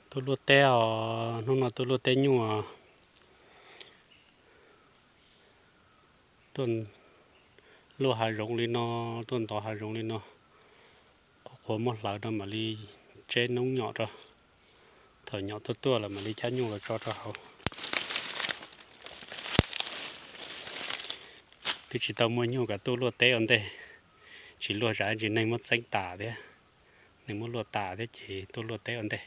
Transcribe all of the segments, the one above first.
Tuaj luaj teb os, hnub no tuaj luaj teb nyuj os. Tuaj luaj hav zoov li no, tuaj ntov hav zoov li no, qhuav qhuav muab hlawv rau mam li tseb noob nyom rau. Thaum nyom tuaj tuaj lawm mam li cab nyuj los tso rau hauv. Twb tsis tau muaj nyuj kom tuaj luaj teb ua ntej, tsis luaj zam tsis neeg muab txeeb tas thiab, neeg muab luaj tas thiab ces tuaj luaj teb ua ntej.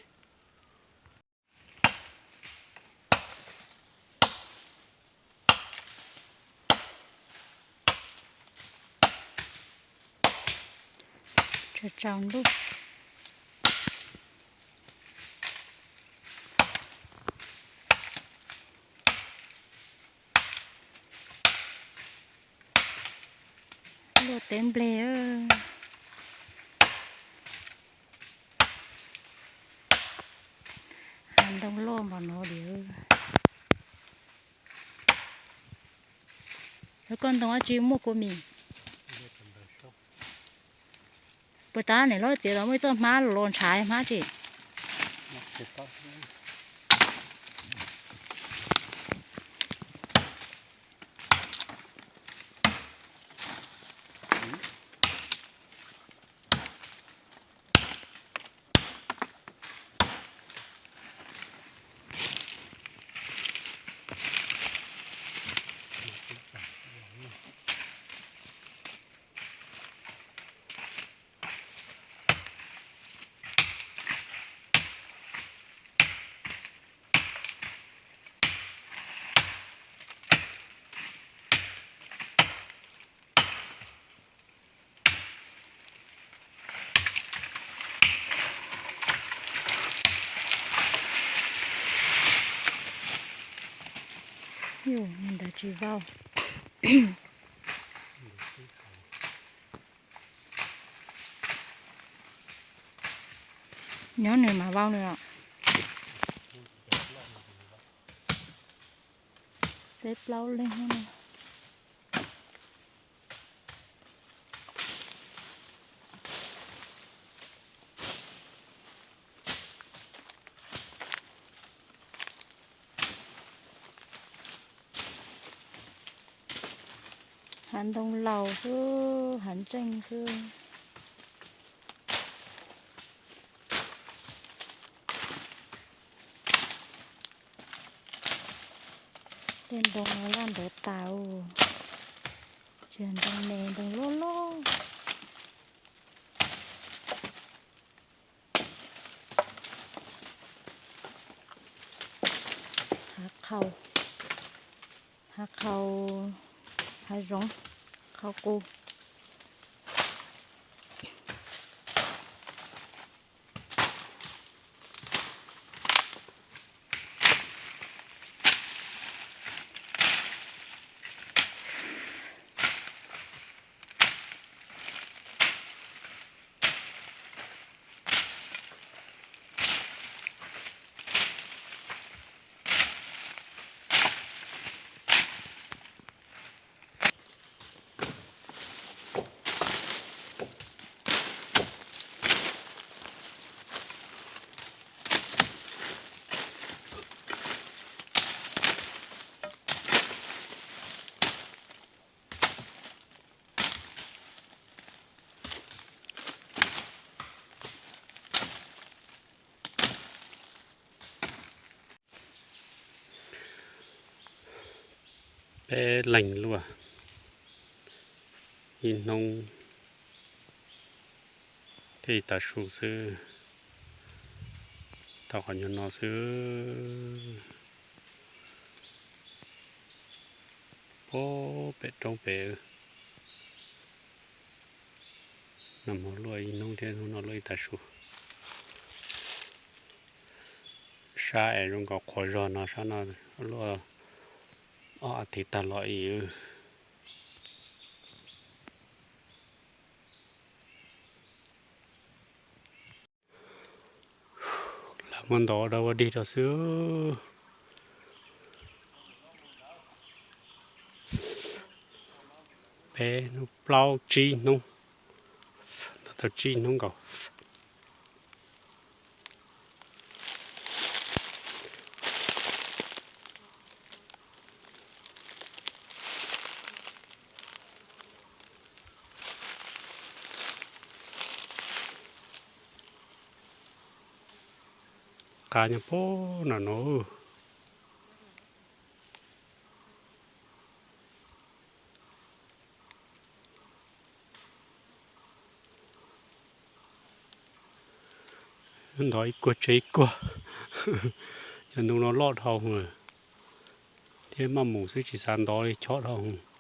Tsaus ntuj. Luaj teb nplej. Hav ntoo loj npaum no diam. Lawv koj ntoo dab tsi muaj kua mis? Puas tas niam hlob txiav los muaj ib txoj hmab los ntshav hmab tsis? Yus, ntawd tsis vau. Nyob nws mas vau nws os. Peb plaub leeg no. Hav ntoo laus xwb, hav ntseej xwb. Tej ntoo no laj ntawd tas, tsis yog ntoo me, ntoo loj loj. Hav qhau, hav qhau, hav zoov, qhau qus. Peb leeg luaj ib hnub thiaj li tav su xwb, tau qhov nyuag no xwb. Puag pem roob pem, nag hmo luaj ib hnub thiab hnub no luaj ib tav su. Sab es zoo nkaus qhuav zog no, sab no luaj ob as thiv tag los ib. Lawv muab ntov ua dog ua dig rau xwb. Peb hnub plaub tsib hnub, ntov tau tsib hnub nkaus. qab nyob pem no no. Ntov ib kuag tseg ib kuag. Cov ntoo no loj dhau lawm, thiab maj mus xwb tsis xav ntov li, chob dhau.